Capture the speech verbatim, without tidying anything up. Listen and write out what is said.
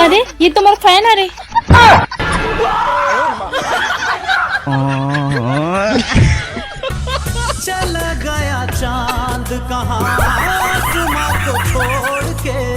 अरे, ये तो मोर फैन हरे। चला गया चांद कहाँ, आसमां को छोड़।